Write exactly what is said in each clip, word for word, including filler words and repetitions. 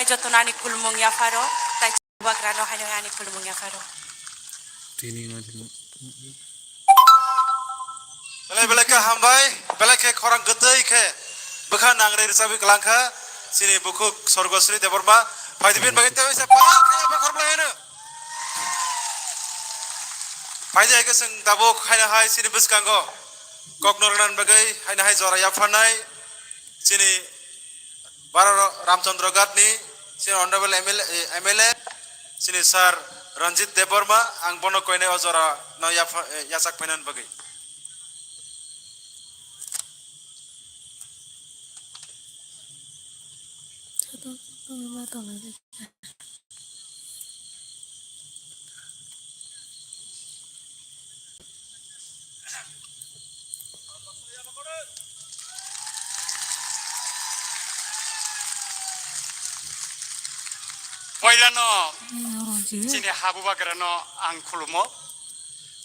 jotono ani khulumung yapharo, tai Bubagrano haino hai ani khulumung yapharo. Tini no tini. Belai belai khe hambai, belai khe khorang kwtwi khe bwkha nangri rwchapwi kwlangkha chini bukhuk Sorgosri Debbarma. Phaidi bini bagwi tei waisa pal khe yapha khormlai hino. Phaidi hai khe chwng tabuk haino hai chini bwskango kok nornani bagwi haino hai jora yapharnai chini Baro Ramchandra Ghatni, chini Honorable M L A, eh, M L A, chini Sir Ranjit Debbarma, ang bono koinai o jora no yapha-, eh, yachak phainani bagwi. Poilano chini ha Bubagrano ang khulumo,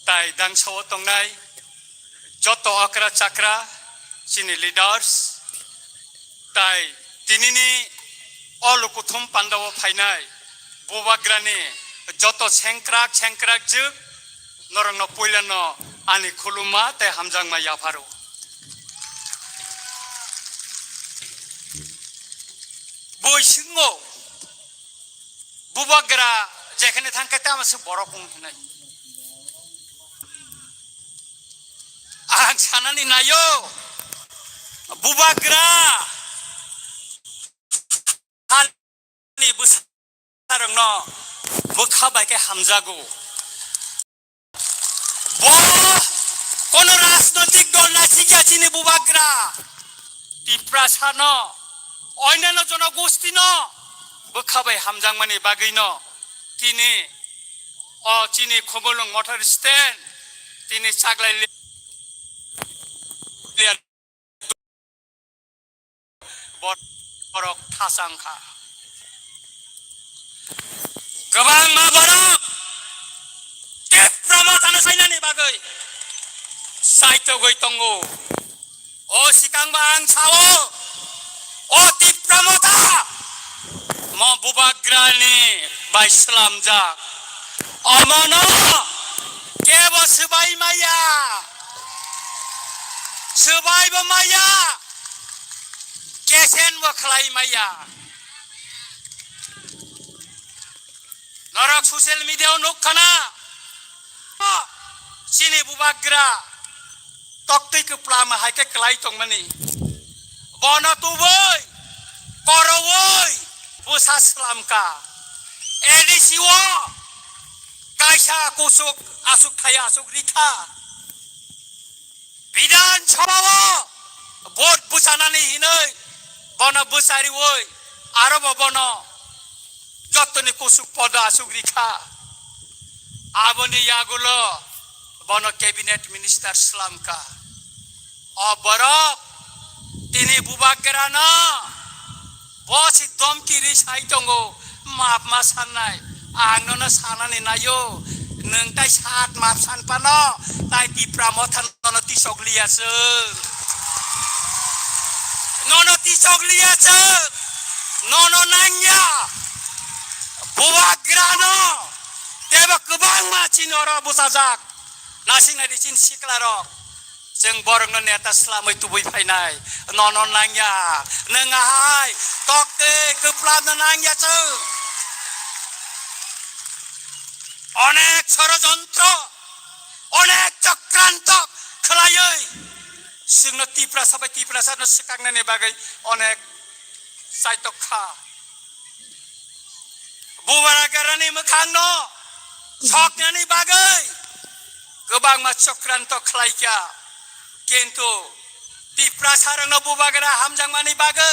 tai dangsao tongnai joto okra chakra, chini leaders, tai tinini o lukuthum pandao phainai Bubagrani joto sengkrak sengkrak jwk, norokno puilano ani khuluma tei hamjakma yapharo. Boisingo Bubagra jekhene thangkhe tamo se borok wng hinai. Ang sanani nayo, Bubagra hani bwsarokno bwkha bai khe hamjago. Bo kono rajnotik dol naisingya chini Bubagra. Tiprasano, oinano jonogostino bwkha bai hamjakmani bagwino tini o chini Khumulwng motor stand tini chaklai li-, liya. Bor-, borok thasang kha. Kwbangma borok Tipra Mothano sainani bagwi saitogwi tongo. O sikangba ang sao, o Tipra Motha mo Bubagrani bai slamjak. Omono kebo swbai maya, swbaibo maya, kesen bo khlai maya. Norok social media o nuk khana, chini Bubagra toktwi kwplama hai khe kwlai tongmani. Bono tubui, korowui, bwsa slamka. A D C o kaisa kusuk asuk thaya asuk rikha. Bidhan Sabha o vote bwchanani hinwi bono bwchariwi aro bo bono jottoni kusuk podo asuk rikha. Aboni yagulo bono cabinet minister slamka. O borok tini Bubagrano bo si domki ri sai tongo, map ma sannai. Ang nono sanani naio, nwng tai sat map san pano, tai Tipra Motha nono tisok liya chwng. Nono tisok liya chwng, nono nangya. Bubagrano tebo kwbangma chini oro bwchajak. Nasing nai di chini sikla rok. Chwng borokno neta slamwi tubui phainai. Nono nangya. Nwng ahai. Tokte kwplamno nangya chwng. Onek sorojontro, onek chokranto khwlaiwi chwngno Tiprasa bai Tiprasano swkaknani bagwi onek chaitok kha. Bubagrani mwkhangno soknani bagwi kwbangma chokranto khlaikha, kintu Tiprasarokno Bubagra hamjakmani bagwi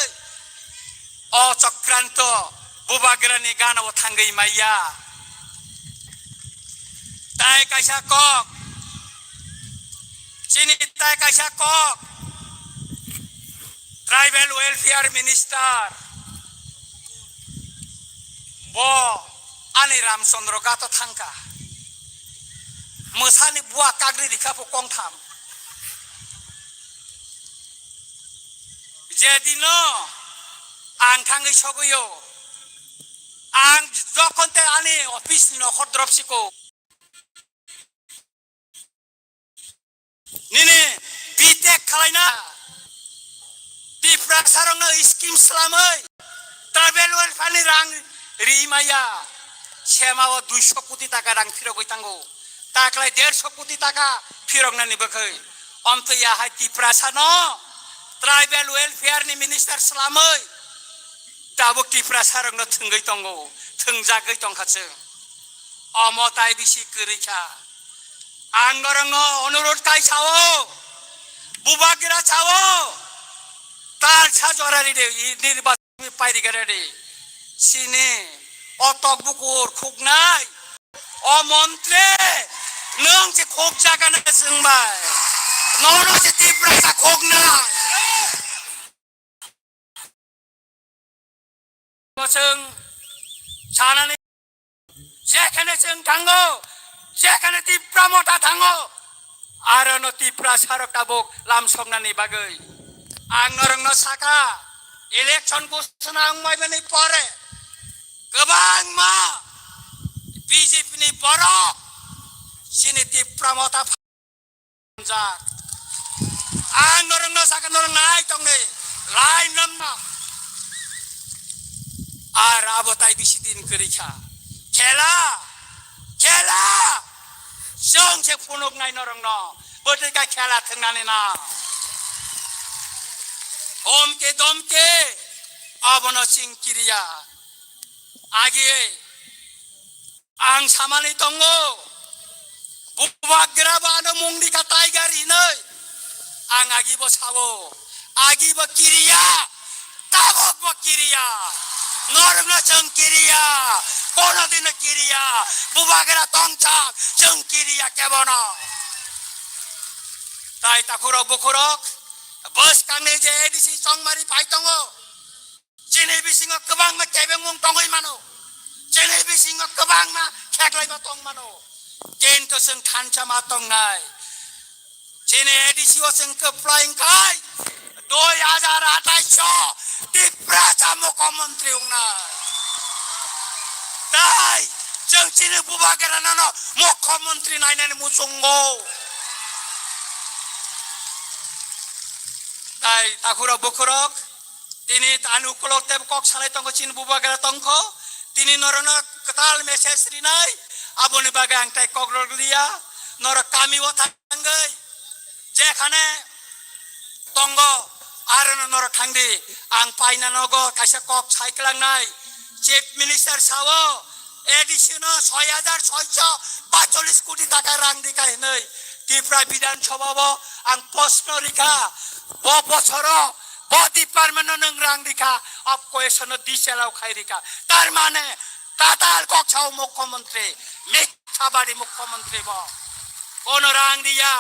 o chokranto Bubagrani ganao thangwi maya. Tai kaisa kok, chini tai kaisa kok, Tribal Welfare Minister, bo ani Ramchandra Ghato thangkha. Mwsani bua kagri rikha bo kongtham. Je dino ang thangwi sogwio, Ang jokhon te ani office ni nokhor drop siko. Nini B Tech khalaina Tiprasa rokno scheme slamwi tribal welfare ni rang ri maya. Sema o duiso koti taka rang phirogwi tango. Taklai derso koti taka phiroknani bwkhwi. Omtwi ya hai Tiprasa no tribal welfare ni minister slamwi tabuk Tiprasa rokno thwngwi tongo, thwngjagwi tongkha chwng. Omo tai bisi kwrwi kha. Ang norokno onurot kai sao, bubagra sao, tal sa jora ride, i nirbachon pairigare de. Sini o tok bukur khuknai, o montri, nwng se khuk jaga na sengbai, nono se Tiprasa khuknai. Chwng sanani jekhane chwng thango, jekhane Tipra Motha thango, arono Tiprasa rok tabuk lamsoknani bagwi. Ang norokno saka, election ghoshona wngmaibani pore kwbangma B J P ni borok chini Tipra Motha jak. Ang norokno saka norok nai tongni, lai namno. Ar abo tai bisi din kwrwi kha. Khela, khela. Chwng se phunuknai norokno. Bwtwi kha khela thwngnani na. Homke domke. Abono chwng kiriya. Agi Ang samani tongo, bubagra bo ano mungni kha Tiger hinoi. Ang agi bo sao, agi bo kiriya, tabok bo kiriya, norokno chwng kiriya, kono dino kiriya, bubagra tongthok chwng kiriya kebono. Tai takhurok bukhurok, bwskangni je A D C chongmari phai tongo. Chini bisingo kwbangma kebengmung tongwi mano. Chini bisingo kwbangma kheklaiba tong mano. Kintu chwng thansa ma tongnai. Chini A D C o chwng kwplai wngkhai dui hajar athais o Tiprasa mukhyamantri wngnai. Tai chwng chini bubagra nono mukhyamantri nainani muchungo. Tai takhurok bukhurok, tini ani ukolok tei kok salai tongo, chini bubagra tongkho, tini norokno kwtal message rinai, aboni bagwi ang tai kok rwliya, norok kami o thangwi jekhane tongo, arono norok thangdi, ang paina nogo kaisa kok sai kwlangnai, Chief Minister sao, A D C no soi hajar soiso pacholis koti taka rang rikha hinwi Tripura Bidhan Sabha o ang proshno rikha, bo bochoro bo department no nwng rang rikha, o question no disallow khai rikha. Tar mane tatal kok sao mukhyamantri, mithabadi mukhyamantri bo. Kono rang riya,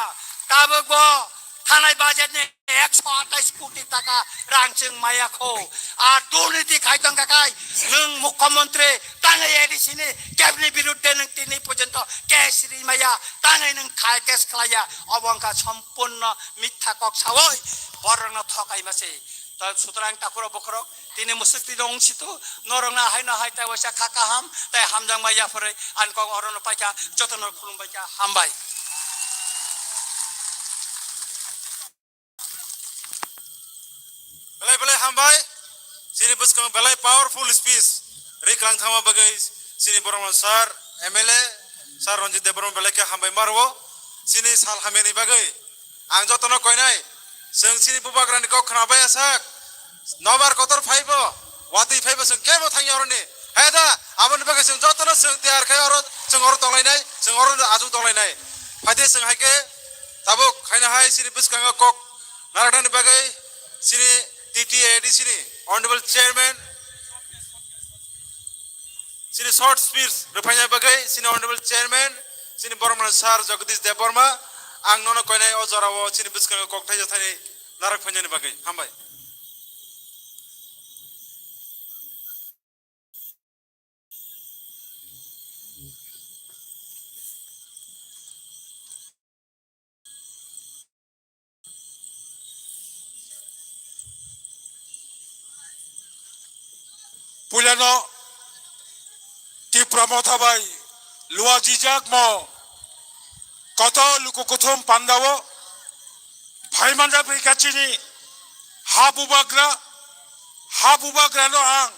tabuk bo thanai budget ni ekso atais koti taka rang chwng maya kho. Ar durniti khai tong kha khai, nwng mukhyamantri tangwi A D C ni cabinet birudde nwng tini porjonto case ri maya, tangwi nwng khai case khlaiya, obo wngkha sompurno mitha kok sawi borokno thokaima se. Ta sutrang takhurok bokhorok tini mwswk twi dong situ, norokno haino hai tai waisa kha kaham tai hamjakma yapharwi ang kok orono paikha, jotono khulumbaikha, hambai. Belai belai hambai, chini bwskango belai powerful speech ri kwlang thangma bagwi chini borokno sir M L A sir Ranjit Debbarma belai khe hambai ma rwo, chini sal hamyani bagwi. Ang jotono koinai, chwng chini bubagrani kok khna baiya sak, nobar kotor phaibo, watwi phaibo chwng kebo thangya oroni. He da, aboni bagwi chwng jotono chwng tiyar khai oro, chwng oro tonglainai, chwng oro ajuk tonglainai. Phaide chwng hai khe tabuk khaina hai chini bwskango kok narwknani bagwi chini T T A D C ni Honorable Chairman, chini short speech rwphaina bagwi chini Honorable Chairman, chini borokmani Sir Jagadish Debbarma, ang nono koinai o jorao chini bwskango kok thaisa thani narwk phainani bagwi. Hambai. Puilano Tipra Motha bai luajijak mo koto luku kuthum pandao phaimanjak bai kachini ha bubagra, ha bubagra no ang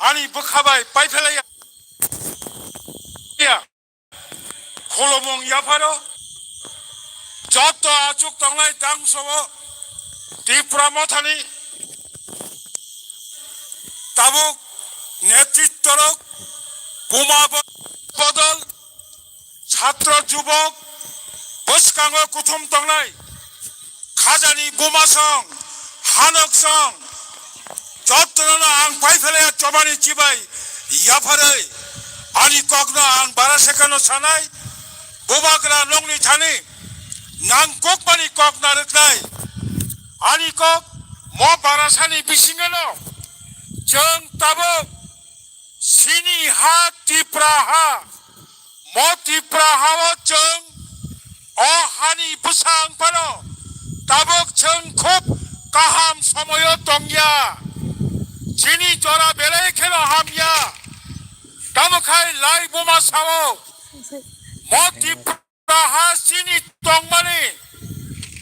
ani bwkha bai paiphelaiya. Khulumung yapharo joto achuk tongnai dangsobo Tipra Mothani tabuk netritworok buma bo-, bodol chhatro jubok bwskango kuthum tongnai. Khajani bumasong, hanoksong, jotono ang paiphelaya chobani chibai yapharwi ani kokno ang bara sekano sanai, bubagra nongni thani nang kokmani kok narwknai. Ani kok mo barasani bisingeno chwng tabuk Chini ha Tipra ha, mo Tipra ha o chwng o hani bwsang phano tabuk chwng khub kaham somoyo tongya. Chini jora belai kheno hamya. Tamo khai lai buma sao, mo Tipra ha chini tongmani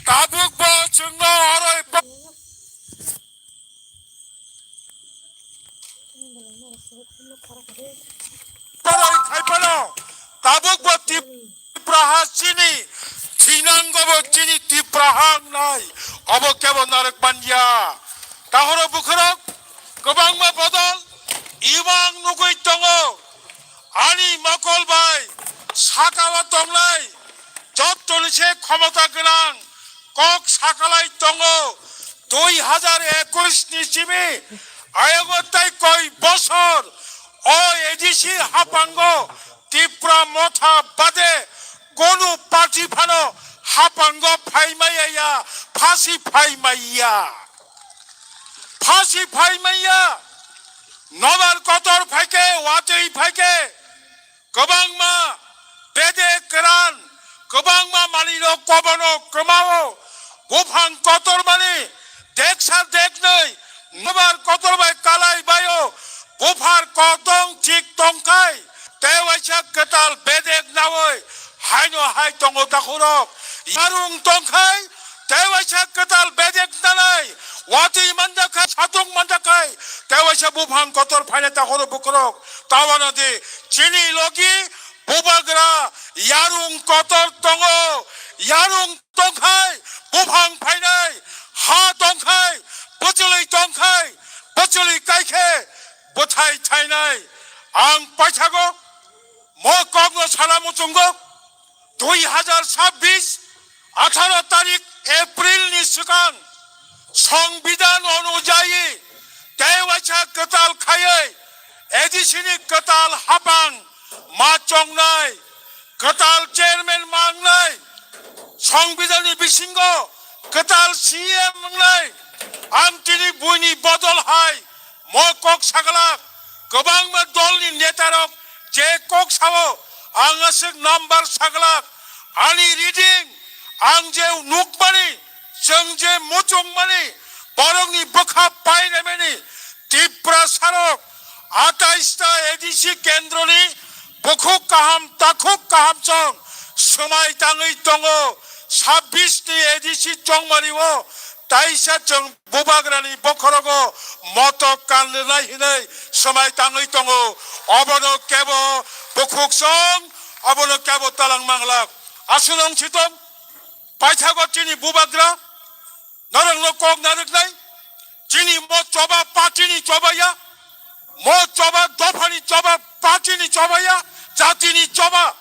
tabuk bo chwngno oroi oroi khaiphano tabuk bo Tipra ha chini thinango bo chini Tipra ha wngnai obo kebo narwk manya. Tahoro bukhorok kwbangma bodol imang nugwi tongo. Ani mokol bai sakao tongnai jottoni se khomota gwnang kok sakalai tongo. Dui hajar ekush ni simi ayongo tai koi bosor o A D C hapango Tipra Motha bade kunu party phano hapango phaimaya ya, phasi phaimaya. Phasi phaimaya. Nobar kotor phaikhe, watwi phaikhe, kwbangma bede kwran, kwbangma manwirok kobono kwmao. Buphang kotor mani deksa deknwi nobar kotor bai kalai baio. Buphar kotong thik tongkhai, tei waisa kwtal bedek nawi haino hai tongo takhurok. Yarung tongkhai, tei waisa kwtal bedek nanai watwi manjakkhai, satung manjakkhai, tei waisa buphang kotor phainai takhurok bukhorok. Tabana di chini logi bubagra yarung kotor tongo, yarung tongkhai buphang phainai, ha tongkhai, bwchwlwi tongkhai, bwchwlwi kaikhe bwthai thainai. Ang paithago mo kokno sana muchungo, dui hajar chabbish, atharo tarik April ni swkang Songbidan onujayi tei waisa kwtal khaiwi A D C ni kwtal hapang ma chongnai, kwtal chairman ma wngnai, Songbidan ni bisingo kwtal C M wngnai. Ang tini buini bodol hai mo kok saglak, kwbangma dolni netarok je kok sao, ang aswk number saglak, ani reading, ang je nukmani, chwng je muchungmani, borokni bwkha painamani, Tiprasarok atais ta A D C kendroni bukhuk kaham, takhuk kaham chwng swmai tangwi tongo, sabbish ni A D C chongmani o taisa chwng bubagrani bokhorogo motok kanlwnai hinwi swmai tangwi tongo. Obono kebo bukhuk song, obono kebo talang manglak. Asunong chitom, paithago chini bubagra, norokno kok narwknai, chini mo choba party ni choba ya, mo choba dopha ni choba, party ni choba ya, jati ni choba.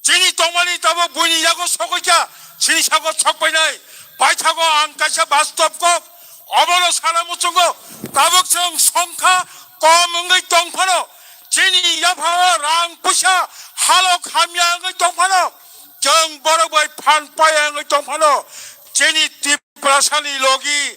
Chini tongmani tabuk buini yago sogwi kha, chini sago sokpainai. Paithago ang kaisa bastop kok, obono sana muchungo, tabuk chwng songkha kom wngwi tong phano, chini yaphao rang puisa halok hamya wngwi tong phano, chwng borok bai phan paya wngwi tong phano, chini Tiprasani logi,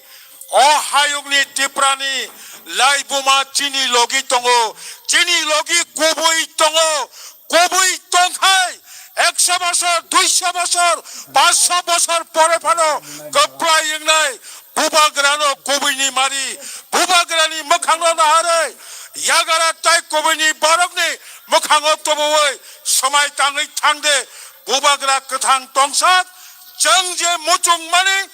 o hayungni Tiprani laibuma chini logi tongo, chini logi kubui tongo, kubui tongkhai ekso bosor, duiso bosor, paanch sho bosor pore phano kwplai wngnai bubagrano kubuini mari, bubagrani mwkhangno naharwi Yagara tai kubuni borokni mwkhango tubuwi swmai tangwi thangde, bubagra kwthang tongsak, chwng je muchungmani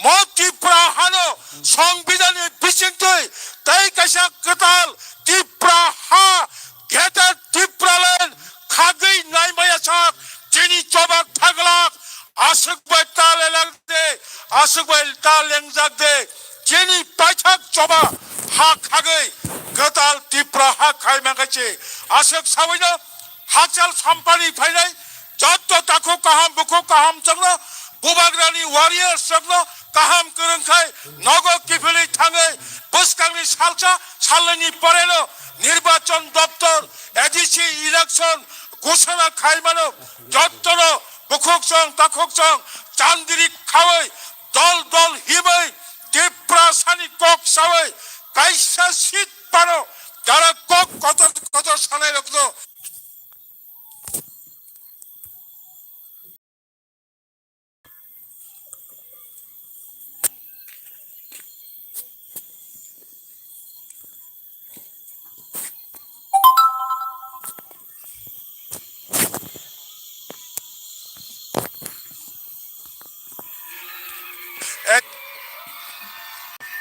mo Tipra hano Songbidanni bisingtwi tei kaisa kwtal Tipra ha, Greater Tipraland khagwi naimaya sak, chini choba thaglak, aswk bai ta lelak de, aswk bai ta lengjak de, chini paithak choba ha khagwi kwtal Tipra ha khai mankha se. Aswk sawino hakchal sampani phainai jotto takhuk kaham bukhuk kaham chwngno, bubagrani warriors chwngno kaham kwrwng khai nogo kiphilwi thangwi bwskangni salsa salnwini poreno nirbachon doptor, A D C election ghosona khai mano. Jottono bukhuk chwng takhuk chwng chandri khawi dol dol himwi Tiprasani kok sawi kaisa seat pano jara kok kotor kotor sanai rokno Ek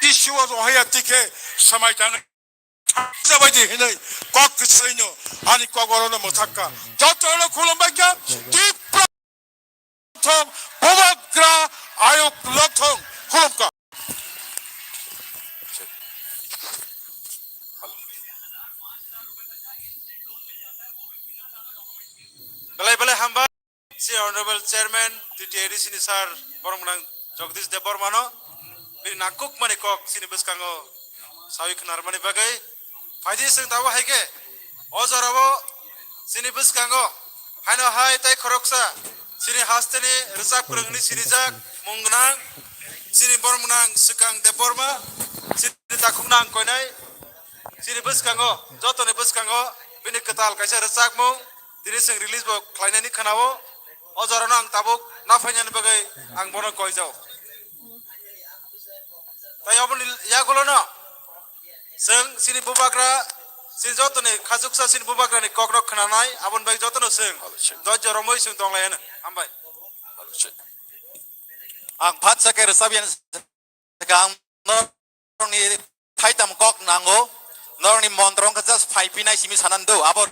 tissue o rohaya tikhe samai tang. Jabaidi hinwi kok kwchwino ani kok orono mwthakka. Jotono khulumbaikha, Tipra thong, Bubagra ayuk lokthong khulumkha. Belai belai hambai. Chini Honorable Chairman T T A D C ni Sir borok mwnang Jagdish Debbarma no bini nangkukmani kok chini bwskango sawi khwnarmani bagwi phaidi chwng tabuk hai khe o jorao chini bwskango haino hai tei khoroksa chini hasteni rwchap kwrwngni sinijak mung gwnang chini borok mwnang Swkang Debbarma chini takhuk nang koinai chini bwskango jotoni bwskango bini kwtal kaisa rwchapmung tini chwng release bo khlainani khwnao. O jorano ang tabuk naphainani bagwi ang bono koijao. Tai oboni yagulono chwng chini bubagra, chini jotoni khachuksa chini bubagrani kokrok khwnanai, aboni bagwi jotono chwng doijjo romwi chwng tonglaiyano. Hambai. Ang phatsa khe rwchapyani Swkang norokni thaitam kok nango, norokni montro wngkha just phaiphinai simi sanani do, abo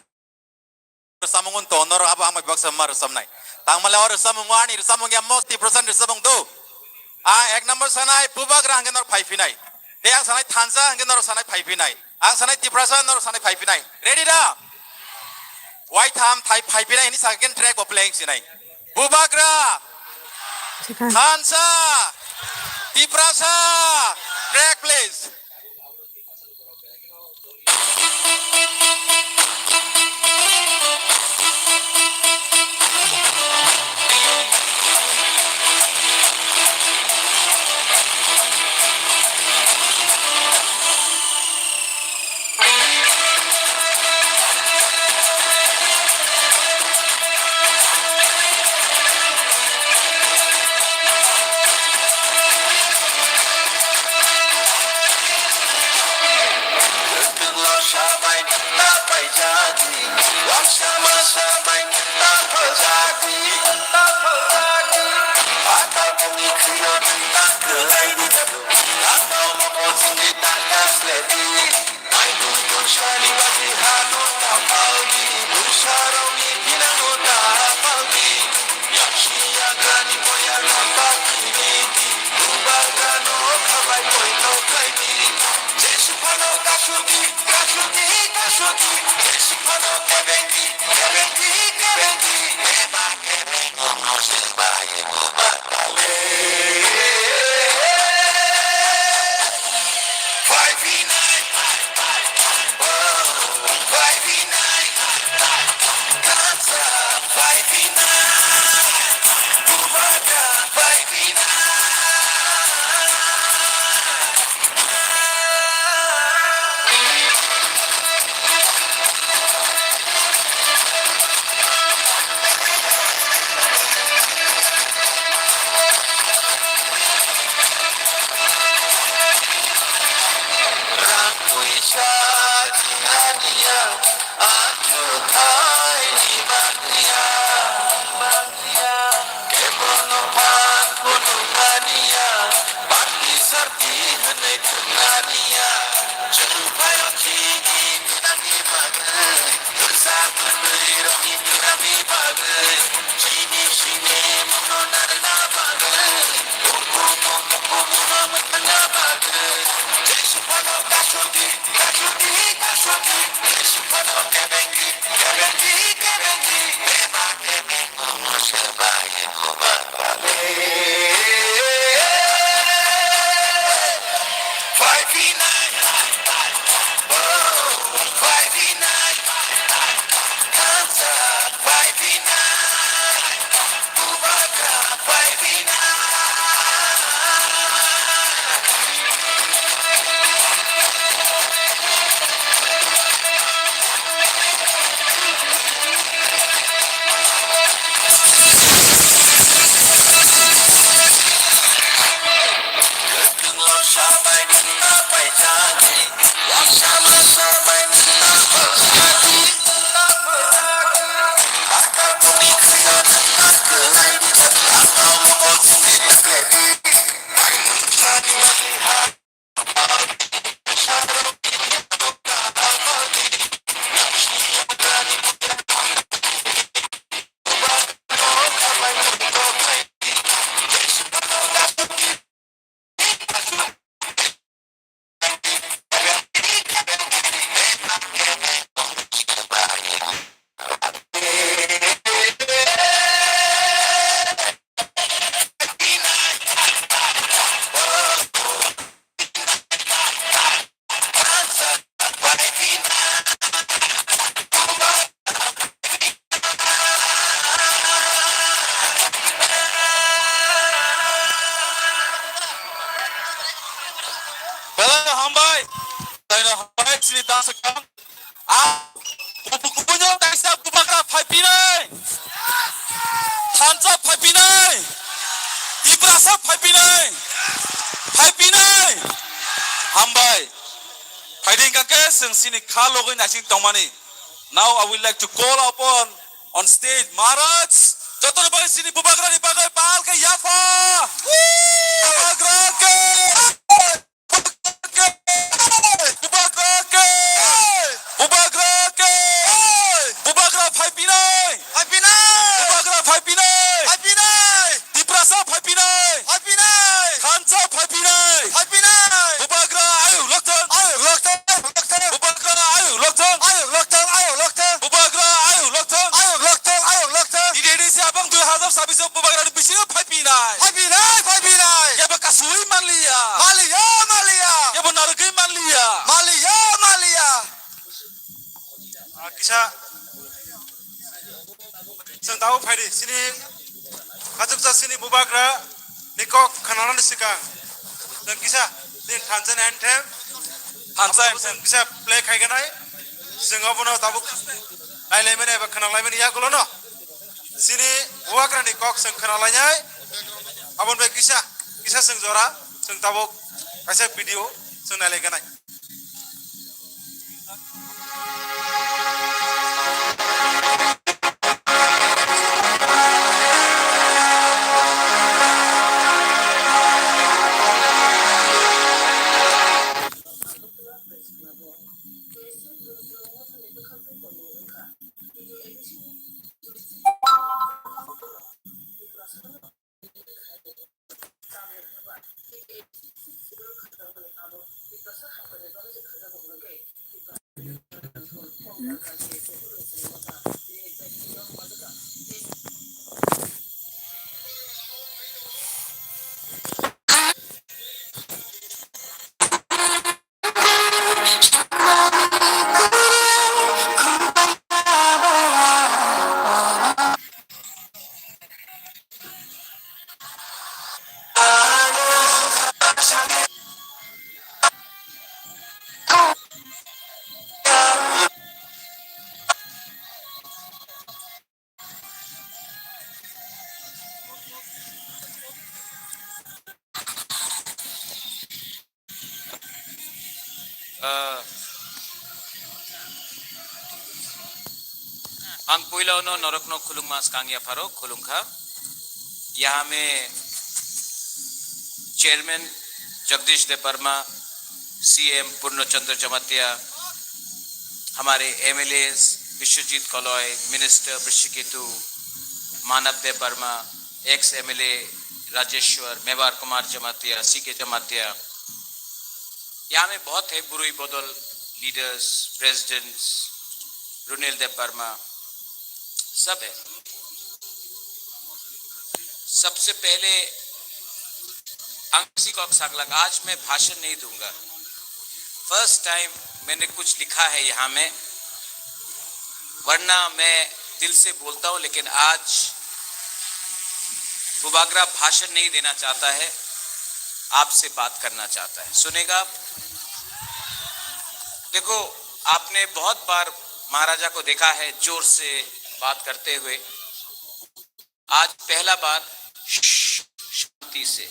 rwchapmung to norok abo ang bai baksa ma rwchapnai. Tangmale o rwchapmungo ani rwchapmung ya most Tiprasani rwchapmung do. Ang ek number sanai bubagra hwnkhe norok phaiphinai. Tei ang sanai thansa hwnkhe norok sanai phaiphinai. Ang sanai Tiprasa norok sanai phaiphinai. Ready da? Waitham thai phaiphinai hini sakhe track bo playing sinai. Bubagra. Thansa. Tiprasa. Track please. Belai hambai, taino hambai chini dasa kang. A, kubu kubuno taisa bubagra phaipinai. Thansa phaipinai. Tiprasa phaipinai. Phaipinai. Hambai. Phaiding kake seng sini kha logoi naising tongmani. Now I would like to call upon on stage Maharaj. Joto ni bagwi sini bubagra ni bagwi pal ke yapha. Bubagra ke. Bubagra ke! Bubagra ke! Bubagra phaipinai! Phaipinai! Bubagra phaipinai! Phaipinai! Tiprasa phaipinai! Phaipinai! Khansa phaipinai! Phaipinai! Bubagra ayuk lokthang! Ayuk lokthang! Ayuk lokthang! Bubagra ayuk lokthang! Ayuk lokthang! Ayuk lokthang! Bubagra ayuk lokthang! Ayuk lokthang! Ayuk lokthang! T T A D C abang dui hazar sabis o bubagra ni bisingo phaipinai! Phaipinai! Phaipinai! Kebo kasui manliya! Manliya! Manliya! Kebo narwgwi manliya! Manliya! Manliya! Ah, kisa chwng tabuk phaidi, chini khachuksa chini bubagra ni kok khwnanani swkang chwng kisa chini thansa ni anthem, thansa abo anthem chwng kisa play khai ganai, chwng obono tabuk nailaimani eba khwnalaimani yagulono chini bubagra ni kok chwng khwnalainai, aboni bai kisa, kisa chwng jora chwng tabuk kaisa video chwng nailai ganai. Ah, ang puila no norok no khulungma skang ya pharo khulungkha. Yahame Chairman Jagdish Debbarma, C M Purno Chandra Jamatia, हमारे M L As Biswajit Koloi, Minister Brishyiketu, Manav Debbarma, ex M L A Rajeshwar, Mebar Kumar Jamatia, C K Jamatia, यहाँ में बहुत है, बुरुई बदल leaders, presidents, रुनेल देव वर्मा, सब है। सबसे पहले, Angsi Kok Saklak, आज मैं भाषण नहीं दूंगा। फर्स्ट टाइम मैंने कुछ लिखा है यहाँ में, वरना मैं दिल से बोलता हूँ, लेकिन आज बुबागरा भाषण नहीं देना चाहता है, आपसे बात करना चाहता है। सुनेगा आप? देखो, आपने बहुत बार महाराजा को देखा है जोर से बात करते हुए, आज पहला बार शांति से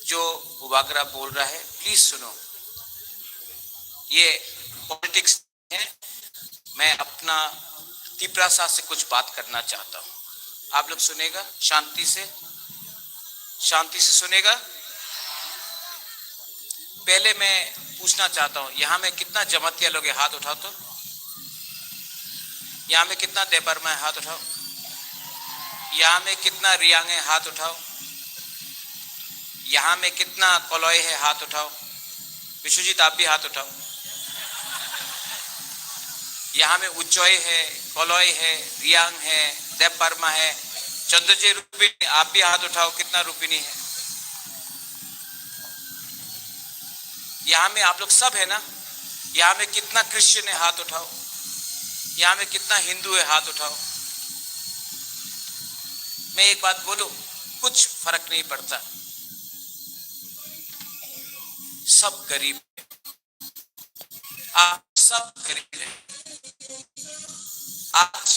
जो बुबागरा बोल रहा है, प्लीज सुनो। ये पॉलिटिक्स है, मैं अपना तिपरासा से कुछ बात करना चाहता हूँ। आप लोग सुनेगा शांति से, शांति से सुनेगा। पहले मैं पूछना चाहता हूँ, यहाँ में कितना जमातिया लोग है, हाथ उठाओ तो। यहाँ में कितना देबर्मा है, हाथ उठाओ। यहाँ में कितना रियांग है, हाथ उठाओ। यहाँ में कितना कलय है, हाथ उठाओ। विश्वजीत, आप भी हाथ उठाओ। यहाँ में उच्चय है, कलय है, रियांग है, देबबर्मा है, चंद्रजय रूपिणी, आप भी हाथ उठाओ, कितना रूपिणी है? यहाँ में आप लोग सब है ना? यहाँ में कितना क्रिश्चियन है, हाथ उठाओ। यहाँ में कितना हिंदू है, हाथ उठाओ। मैं एक बात बोलूं, कुछ फर्क नहीं पड़ता, सब गरीब है। आप सब गरीब हैं। आज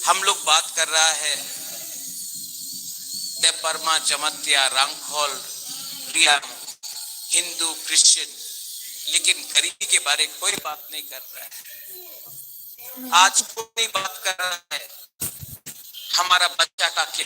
हम लोग बात कर रहा है देबबर्मा, जमातिया, रांगखोल, रियांग, हिंदू, क्रिश्चियन, लेकिन गरीबी के बारे कोई बात नहीं कर रहा है। आज कोई नहीं बात कर रहा है हमारा बच्चा का क्या